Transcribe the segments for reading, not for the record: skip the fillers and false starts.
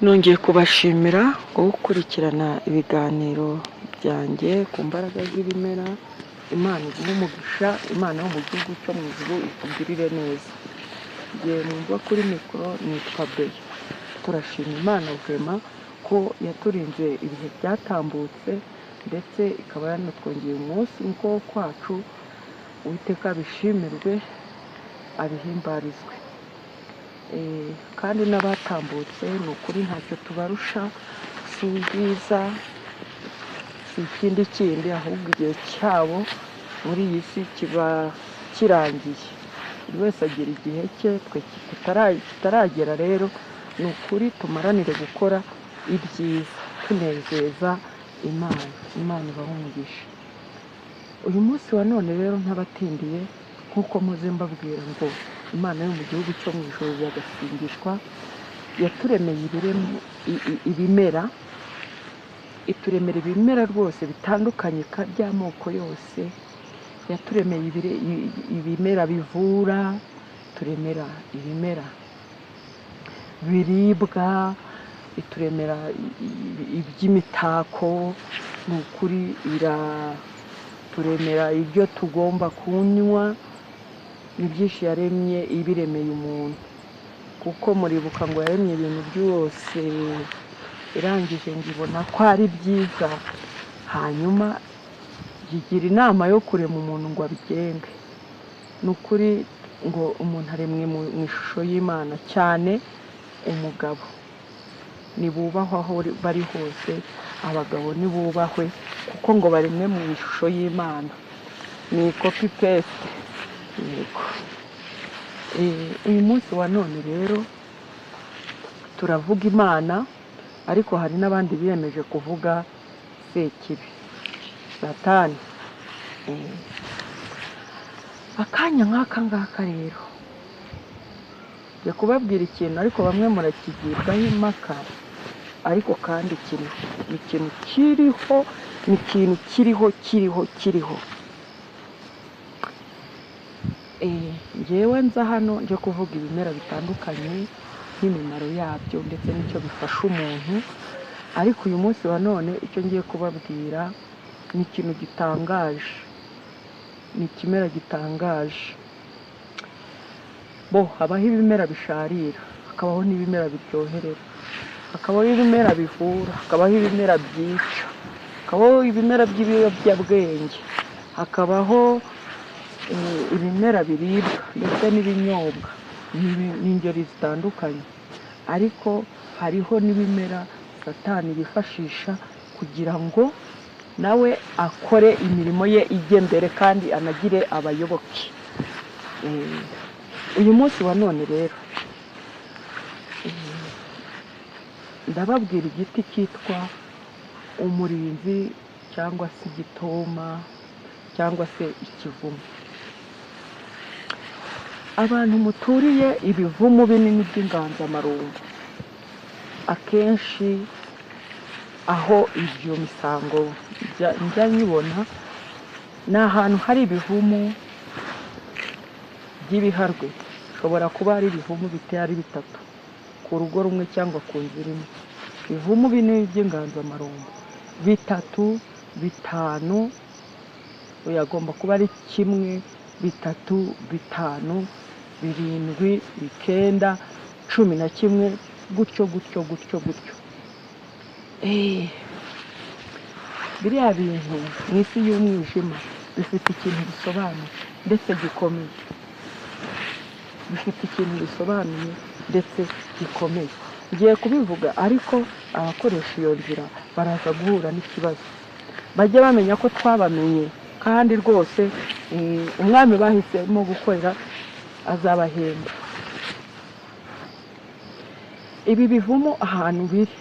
Nongeye kubashimira gukurikirana ibiganiro byanjye ku mbaraga z'ibimera. Imana iguhe umugisha, Imana yo mu gihugu cyo mu ijuru ikugirire neza. Ngiye mwumva kuri mikoro nitwa Beya. Turashima Imana vraiment ko yaturinze ibihe byatambutse, ndetse ikaba yanatwongeye umunsi mu kuboko kwacu. Uwiteka abishimirwe, abihimbarizwe. Kandi n'abatambutse ni ukuri ntacyo tubarusha, si ubwiza, si ikindi kindi, ahubwo igihe cyabo muri iyi si kiba kirangiye. Buri wese agira igihe cye, twe kitaragera rero ni ukuri tumaranire gukora ibyiza, tunezeza Imana. Imana ibahe umugisha. Uyu munsi wa none rero ntabatindiye, nk'uko muze mbabwira ngo Imana yo mu gihugu cyo mu ijuru iragasingishwa, yaturemeye ibimera, ituremera ibimera rwose bitandukanye by'amoko yose, yaturemeye ibimera bivura, ituremera ibimera biribwa, ituremera iby'imitako, ni ukuri iraturemera ibyo tugomba kunywa, ni byinshi yaremye ibiremeye umuntu, kuko muribuka ngo yaremye ibintu byose, irangije ngo ibona ko ari byiza, hanyuma yigira inama yo kurema umuntu ngo abigenge. Ni ukuri ngo umuntu aremwe mu ishusho y'Imana, cyane umugabo. Nibubahwe aho bari hose, abagabo nibubahwe, kuko ngo baremwe mu ishusho y'Imana. Ni copy paste. Yego. Uyu munsi wa none rero turavuga Imana, ariko hari n'abandi biyemeje kuvuga Sekibi, Satani. Akanya nk'aka ngaka rero njya kubabwira ikintu, ariko bamwe murakigibwaho impaka, ariko kandi kiriho, ni ikintu kiriho, ni ikintu kiriho, kiriho, kiriho. Njyewe nza hano nje kuvuga ibimera bitandukanye n'imimaro yabyo ndetse n'icyo bifasha umuntu, ariko uyu munsi wa none icyo ngiye kubabwira ni ikintu gitangaje, ni ikimera gitangaje. Bo habaho ibimera bisharira, hakabaho n'ibimera biryoherera, hakabaho ibimera bivura, hakabaho ibimera byica, hakabaho ibimera by'ibiyobyabwenge, hakabaho ibimera biribwa ndetse n'ibinyobwa n'ingeri zitandukanye, ariko hariho n'ibimera Satani yifashisha kugira ngo nawe akore imirimo ye ijye mbere kandi anagire abayoboke. Uyu munsi wa none rero ndababwira igiti cyitwa umurinzi cyangwa se igitoma cyangwa se ikivumu. Abantu muturiye ibivumu binini by'inganzamarumbu, akenshi aho ibyo misango njya nyibona ni ahantu hari ibivumu by'ibiharwe, bishobora kuba ari ibivumu biteye ari bitatu ku rugo rumwe cyangwa ku nzu imwe. Ibivumu binini by'inganzamarumbu bitatu, bitanu, agomba kuba ari kimwe, bitatu, bitanu, birindwi, icyenda, 11, gutyo gutyo gutyo gutyo. Biriya bintu mu isi y'umwijima bifite ikintu bisobanuye ndetse gikomeye, bifite ikintu bisobanuye ndetse gikomeye. Ngiye kubivuga, ariko abakoresha iyo nzira baraza guhura n'ikibazo, bajye bamenya ko twabamenye, kandi rwose umwami bahisemo gukorera azabahemba. Ibi bivumu ahantu biri,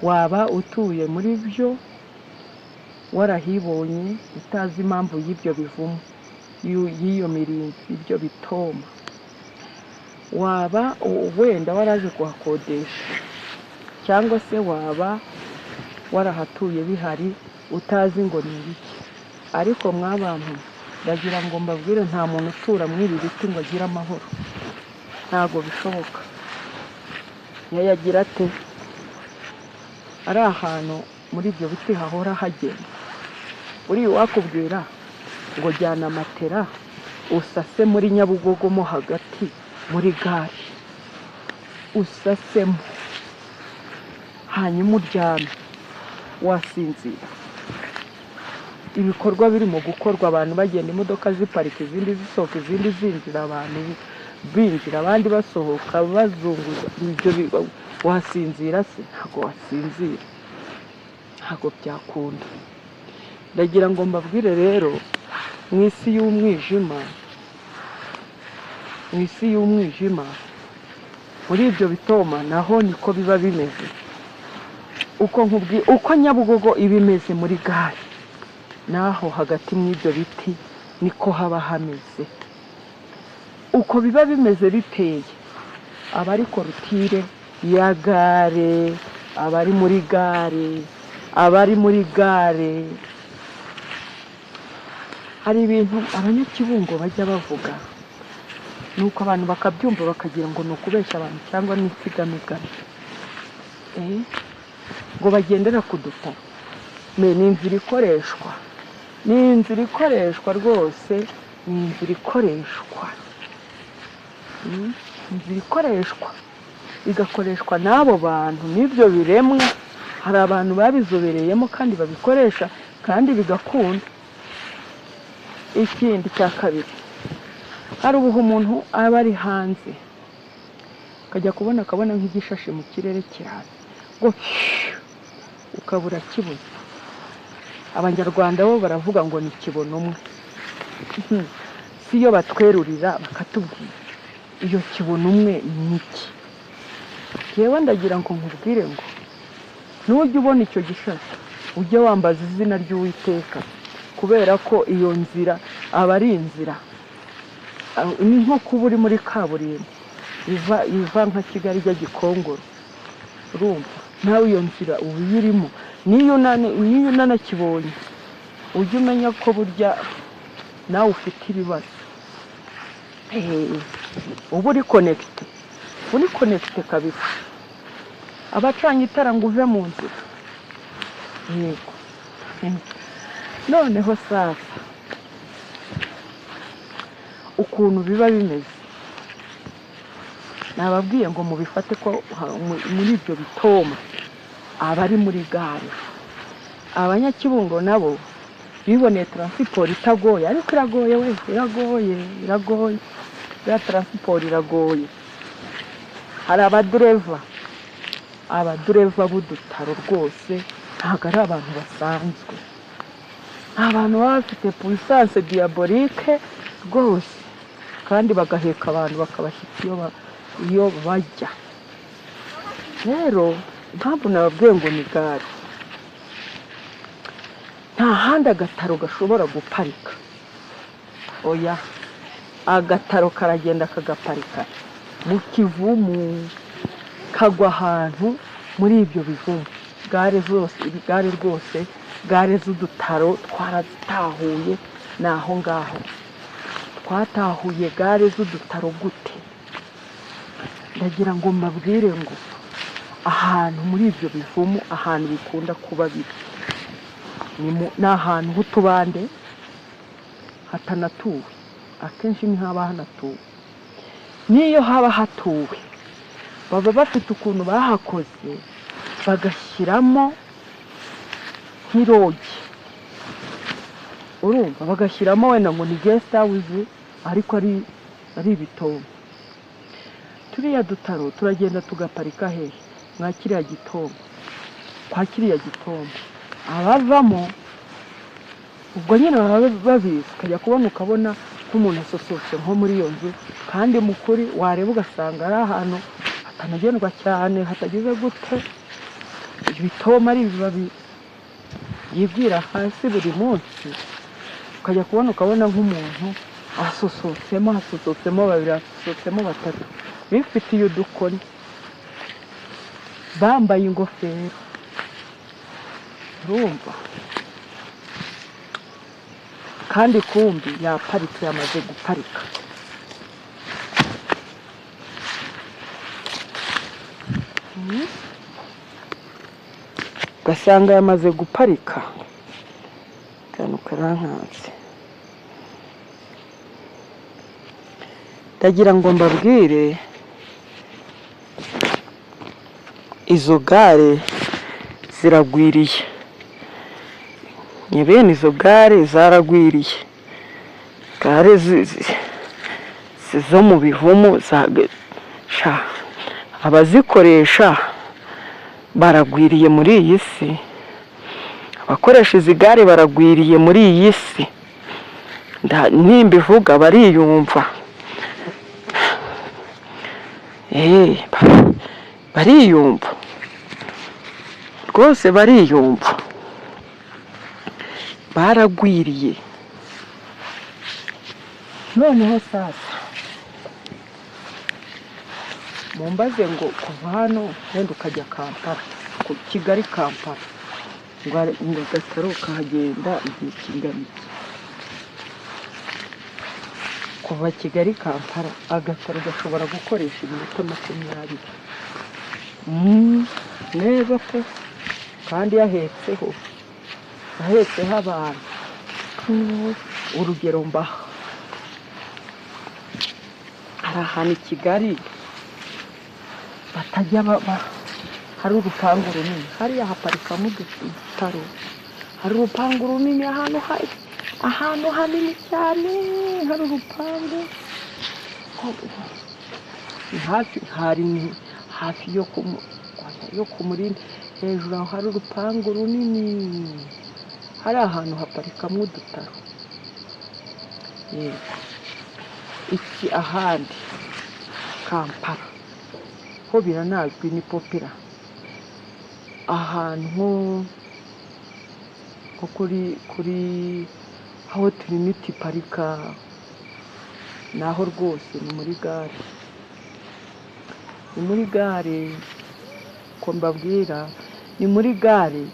waba utuye muri byo warahibonye utazi impamvu y'ibyo bivumu, y'iyo mirinzi, ibyo bitoma, waba wenda waraje kuhakodesha, cyangwa se waba warahatuye bihari utazi ngo ni ibiki. Ariko mwabantu ndagira ngo mbabwire, nta muntu utura muri ibi biti ngo agire amahoro, ntabwo bishoboka. Yayagira ate ari ahantu muri ibyo biti hahora hagenda? Uriya wakubwira ngo jyana matera usase muri Nyabugogo mo hagati muri gare, usasemo hanyuma uryame, wasinzira? Ibikorwa birimo gukorwa, abantu bagenda, imodoka ziparika, izindi zisohoka, izindi zinjira, abantu binjira, abandi basohoka, bazunguza ibyo, wasinzira se? Ntabwo wasinzira, ntabwo byakunda. Ndagira ngo mbabwire rero, mu isi y'umwijima, mu isi y'umwijima, muri ibyo bitoma naho niko biba bimeze. Uko nkubwi, uko Nyabugogo iba imeze muri gare, naho hagati mu ibyo biti niko haba hameze. Uko biba bimeze biteye, aba ari clôture ya gare, abari muri gare, abari muri gare. Hari ibintu Abanyakibungo bajya bavuga, nuko abantu bakabyumva bakagira ngo ni ukubeshya abantu cyangwa ni insigamigani, ngo bagendera ku dutaro. Me ni inzira ikoreshwa, ni inzira ikoreshwa rwose, ni inzira ikoreshwa. Inzira ikoreshwa, igakoreshwa n'abo bantu n'ibyo biremwa. Hari abantu babizobereyemo kandi babikoresha kandi bigakunda. Ikindi cya kabiri, hari ubuha umuntu aba ari hanze, akajya kubona akabona nk'igishashi mu kirere kiraza ngo ukabura kibuze. Abanyarwanda bo baravuga ngo ni kibona umwe. Si iyo batwerurira bakatubwira iyo kibona umwe ni iki? Yewe, ndagira ngo nkubwire ngo nujya ubona icyo gishashi, ujye wambaza izina ry'Uwiteka, kubera ko iyo nzira aba ari inzira, ni nko kuba uri muri kaburimbo iva nka Kigali ijya Gikongoro. Urumva nawe iyo nzira uba uyirimo. Niyo unanakibonye, ujye umenya ko burya nawe ufite ibibazo. Uba uri connecté, uri connecté kabisa. Abacanye itara ngo uve mu nzira. Yego. Noneho sasa ukuntu biba bimeze, nababwiye ngo mubifate ko muri ibyo bitoma abari muri gare. Abanyakibungo nabo biboneye transport itagoye, ariko iragoye we, iragoye, iragoye. Ya transport iragoye. Hari abadureva, abadureva b'udutaro rwose ntabwo ari abantu basanzwe, ni abantu baba bafite puissance diabolique rwose, kandi bagaheka abantu bakabashyitsa iyo bajya. Rero impamvu nababwiye ngo ni gare, nta handi agataro gashobora guparika. Oya, agataro karagenda kagaparika mu kivumu, kagwa ahantu muri ibyo bivumu. Gare zose, gare rwose, gare z'udutaro twarazitahuye, ni aho ngaho twatahuye. Gare z'udutaro gute? Ndagira ngo mbabwire ngo ahantu muri ibyo bivumu, ahantu bikunda kuba biri ni ahantu h'utubande hatanatuwe. Akenshi ntihaba hanatuwe. N'iyo haba hatuwe, baba bafite ukuntu bahakoze, bagashyiramo nk'irogi, urumva, bagashyiramo wenda ngo ni guest house, ariko ari ibitomo. Turiya dutaro turagenda tugaparika hehe? Mwa kiriya gitomo, kwa kiriya gitomo. Abavamo ubwo nyine baba babizi. Ukajya kubona ukabona nk'umuntu asosohotse nko muri iyo nzu, kandi mu kuri wareba ugasanga ari ahantu hatanagendwa cyane, hatagize gute, ibitoma ari ibibabi yibwira hasi buri munsi. Ukajya kubona ukabona nk'umuntu asosotsemo, hasosotsemo babiri, hasosotsemo batatu, bifitiye udukoni, bambaye ingofero, urumva, kandi kumbi yaparitse, yamaze guparika. Ugasanga yamaze guparika. Akantu karankanze. Ndagira ngo mbabwire izo gare ziragwiriye, ni bene izo gare zaragwiriye, gare zo mu bivumu, abazikoresha baragwiriye muri iyi si, abakoresha izi gare baragwiriye muri iyi si, nimbivuga bariyumva, bariyumva rwose, bariyumva, baragwiriye. Noneho sasa mumbaze ngo kuva hano wenda ukajya Kampala, ku Kigali Kampala, ngo agataro kahagenda igihe kingana iki? Kuva Kigali Kampala agataro gashobora gukoresha iminota 20 neza pe, kandi yahetseho abantu. Urugero mbaha, hari ahantu i Kigali batajya hari urupangu runini, hariya haparikamo udutaro, hari urupangu runini ahantu hanini cyane, hari urupangu hafi yo ku Murindi, hejuru aho hari urupangu runini, hari ahantu haparikamo udutaro. Yego, iki ahandi Kampala ho biranazwi ni popera, ahantu nko kuri aho Trinity parika, naho rwose ni muri gare, ni muri gare ko mbabwira, ni muri gare,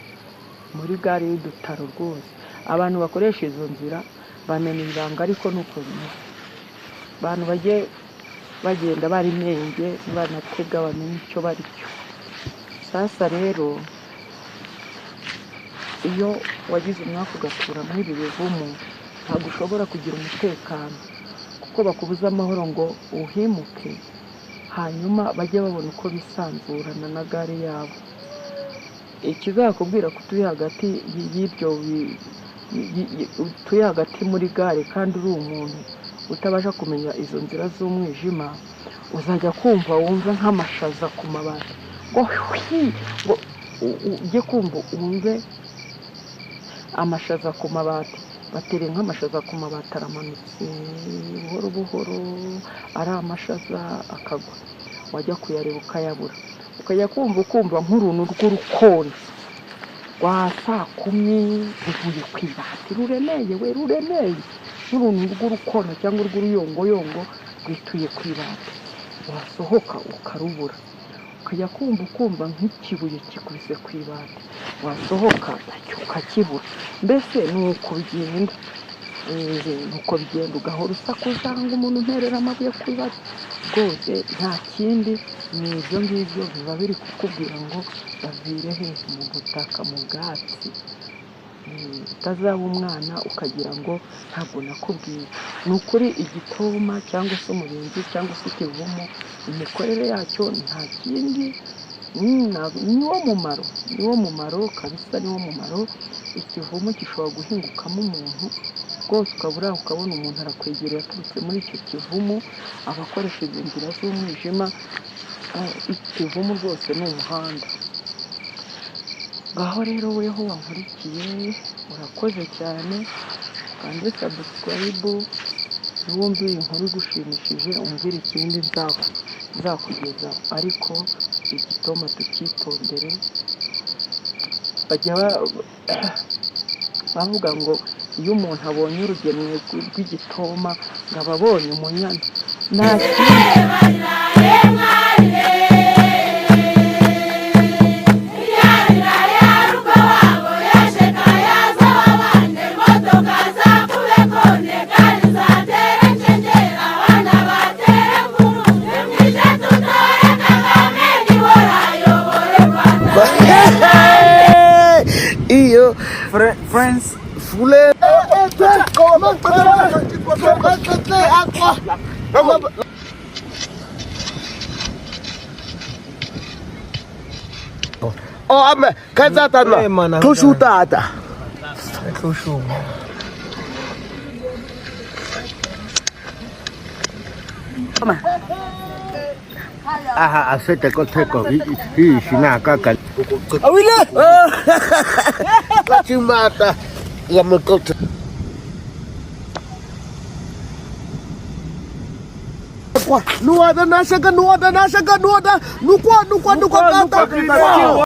muri gare y'udutaro rwose. Abantu bakoresha izo nzira bamenya ibanga, ariko nuko bimeze. Abantu bajye bagenda bari menge banatega bamenye icyo bari cyo. Sasa rero iyo wagize umwaka ugatura muri ibi bivumu, ntabwo ushobora kugira umutekano, kuko bakubuza amahoro ngo uhimuke, hanyuma bajye babona uko bisanzurana na gare yabo. Ikizakubwira ko utuye hagati y'ibyo, utuye hagati muri gare kandi uri umuntu utabasha kumenya izo nzira z'umwijima, uzajya kumva wumve nk'amashaza ku mabati, ngo hwi, ngo ujye kumva wumve amashaza ku mabati, batereye nk'amashaza ku mabati aramanutse buhoro buhoro, ari amashaza akagwa, wajya kuyareba ukayabura, ukajya kumva ukumva nk'uruntu rw'urukona rwa saa kumi ruvuye ku ibati, ruremeye we, ruremeye nk'uruntu rw'urukona cyangwa urw'uruyongoyongo rwituye ku ibati, wasohoka ukarubura, ukajya kumva ukumva nk'ikibuye kikubise ku ibati, wasohoka nacyo ukakibura. Mbese ni uko bigenda, nuko bigenda, ugahora usakuza ngo umuntu unterera amabuye ku ibati. Rwose nta kindi, ni ibyo ngibyo biba biri kukubwira ngo bavire he mu butaka, mu bwatsi. Utazaba umwana ukagira ngo ntabwo nakubwiye. Ni ukuri igitoma cyangwa se umurinzi cyangwa se ikivumu, imikorere yacyo nta kindi, niwo mumaro, niwo mumaro kabisa, niwo mumaro. Ikivumu gishobora guhingukamo umuntu rwose, ukaba uri aho ukabona umuntu arakwegereye aturutse muri icyo kivumu, abakoresha izi nzira z'umwijima. Ikivumu rwose ni umuhanda. Ngaho rero weho wankurikiye, urakoze cyane, ukande subscribe, niwumva iyi nkuru igushimishije umbwire ikindi nzakugeza, ariko igitoma tukitondere. Bajya bavuga ngo iyo umuntu abonye urugemwe rw'igitoma ngo aba abonye umunyana. Nta kindi. Kagame ni worayo. France. Oh, ame, katsata na. Tlo shoota. Tlo shuma. Aha, a feta ko theko i sina ka ka. Awile. La chimata. La mo ko. Nuada na shaka, nuada na shaka, nuada. Nukwa, nukwa, nukwa, kata.